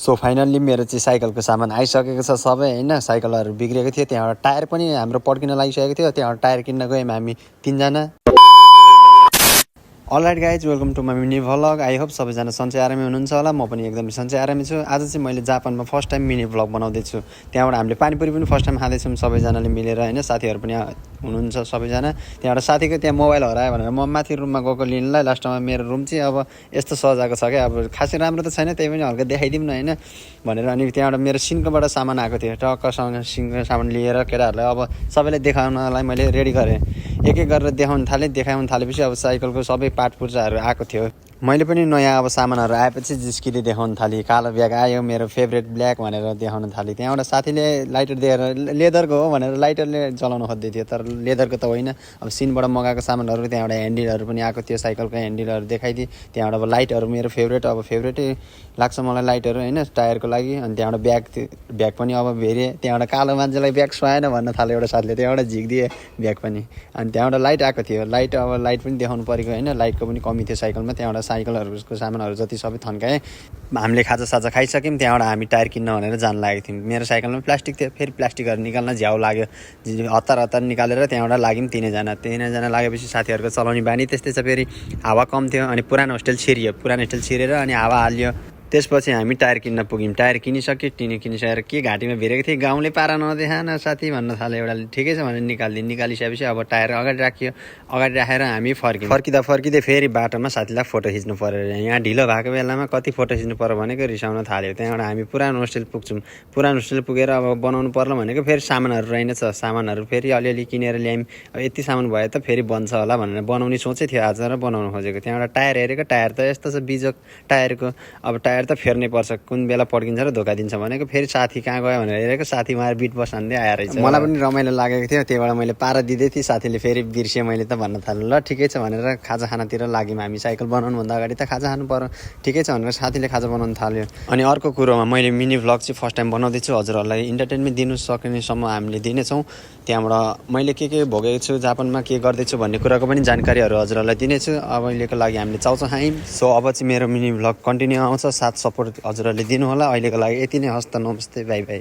So finally मेरो चाहिँ साइकलको सामान आइसकेको छ सबै हैन। साइकलहरू बिग्रेको थियो, त्यहाँबाट टायर पनि हाम्रो पड्किन लागिसकेको थियो, त्यहाँबाट टायर किन्न गयौँ हामी 3 जना। Alright guys, welcome to my mini vlog. I hope सबैजना सन्चै आरामै हुनुहुन्छ होला। म पनि एकदमै सन्चै आरामै छु। आज चाहिँ मैले जापानमा फर्स्ट टाइम मिनी भ्लग बनाउँदैछु। त्यहाँबाट हामीले पानीपुरी पनि फर्स्ट टाइम खाँदैछौँ सबैजनाले मिलेर हैन। साथीहरू पनि हुनुहुन्छ सबैजना। त्यहाँबाट साथीको त्यहाँ मोबाइल हरायो भनेर म माथि रुममा गएको लिनलाई। लास्टमा मेरो रुम चाहिँ अब यस्तो सजाएको छ क्या, अब खासै राम्रो त छैन, त्यही पनि हल्का देखाइदिउँ न हैन भनेर। अनि त्यहाँबाट मेरो सिन्कोबाट सामान आएको थियो, टक्कसँग सिन्को सामान लिएर केटाहरूलाई अब सबैलाई देखाउनलाई मैले रेडी गरेँ। एक एक गरेर देखाउन थालेपछि अब साइकलको सबै पार्ट पुर्जाहरू आएको थियो। मैले पनि नयाँ अब सामानहरू आएपछि जिस्किँदै देखाउन थालेँ। कालो ब्याग आयो, मेरो फेभरेट ब्ल्याक भनेर देखाउन थालेँ। त्यहाँबाट साथीले लाइटर दिएर लेदरको हो भनेर लाइटरले जलाउन खोज्दै थियो, तर लेदरको त होइन। अब सिनबाट मगाएको सामानहरू, त्यहाँबाट ह्यान्डलहरू पनि आएको थियो, साइकलको ह्यान्डलहरू देखाइदिएँ। त्यहाँबाट अब लाइटहरू मेरो फेभरेटै लाग्छ मलाई लाइटहरू हैन, टायरको लागि। अनि त्यहाँबाट ब्याग पनि अब भेरेँ। त्यहाँबाट कालो मान्छेलाई ब्याग सुहाएन भन्न थाल्यो एउटा साथीले, त्यहाँबाट झिकिदिएँ ब्याग पनि। अनि त्यहाँबाट लाइट आएको थियो, लाइट पनि देखाउनु परेको हैन, लाइटको पनि कमी थियो साइकलमा। त्यहाँबाट साइकलहरूको सामानहरू जति सबै थन्काएँ। हामीले खाजासाजा खाइसक्यौँ। त्यहाँबाट हामी टायर किन्न भनेर जान लागेको थियौँ। मेरो साइकलमा प्लास्टिक थियो, फेरि प्लास्टिकहरू निकाल्न झ्याउ लाग्यो, हतार निकालेर त्यहाँबाट लाग्यौँ 3 जना लागेपछि साथीहरूको चलाउने बानी त्यस्तै छ। फेरि हावा कम थियो अनि पुरानो होस्टेल छिरेर अनि हावा हाल्यो। त्यसपछि हामी टायर किन्न पुग्यौँ। टायर किनिसकेर के घाँटीमा भिरेको थिएँ, गाउँले पारा नदेखान साथी भन्न थाल्यो एउटाले। ठिकै छ भनेर निकालिसकेपछि अब टायर अगाडि राखेर हामी फर्किँदै फेरि बाटोमा साथीलाई फोटो खिच्नु पऱ्यो। यहाँ ढिलो भएको बेलामा कति फोटो खिच्नु पऱ्यो भनेको रिसाउन थाल्यो। त्यहाँबाट हामी पुरानो होस्टेल पुग्छौँ। पुरानो होस्टेल पुगेर अब बनाउनु पर्ला भनेको फेरि सामानहरू रहेनछ। सामानहरू फेरि अलिअलि किनेर ल्यायौँ। अब यति सामान भयो त फेरि बन्छ होला भनेर बनाउने सोचै थियो आज र बनाउनु खोजेको। त्यहाँबाट टायर हेरेको, टायर त यस्तो छ बिजोक टायरको। अब टायर त फेर्नै पर्छ, कुन बेला पड्किन्छ र धोका दिन्छ भनेको। फेरि साथी कहाँ गयो भनेर हेरेको, साथी उहाँ बिट बसान्दै आएर रहेछ। मलाई पनि रमाइलो लागेको थियो, त्यहीबाट मैले पारा दिँदै थिएँ। साथीले फेरि बिर्सेँ मैले त भन्न थाल्यो। ल ठिकै छ भनेर खाजा खानातिर लाग्यौँ हामी। साइकल बनाउनुभन्दा अगाडि त खाजा खानु पर्यो, ठिकै छ भनेर साथीले खाजा बनाउनु थाल्यो। अनि अर्को कुरोमा मैले मिनी भ्लग चाहिँ फर्स्ट टाइम बनाउँदैछु। हजुरहरूलाई इन्टरटेनमेन्ट दिनु सक्नेसम्म हामीले दिनेछौँ। त्यहाँबाट मैले के भोगेको छु, जापानमा के गर्दैछु भन्ने कुराको पनि जानकारीहरू हजुरहरूलाई दिनेछु। अब अहिलेको लागि हामीले चाउचाउ खायौँ। सो अब चाहिँ मेरो मिनी भ्लग कन्टिन्यू आउँछ, साथ सपोर्ट हजुरहरूले दिनु होला। अहिलेको लागि यति नै, हस्त नमस्ते, बाई बाई।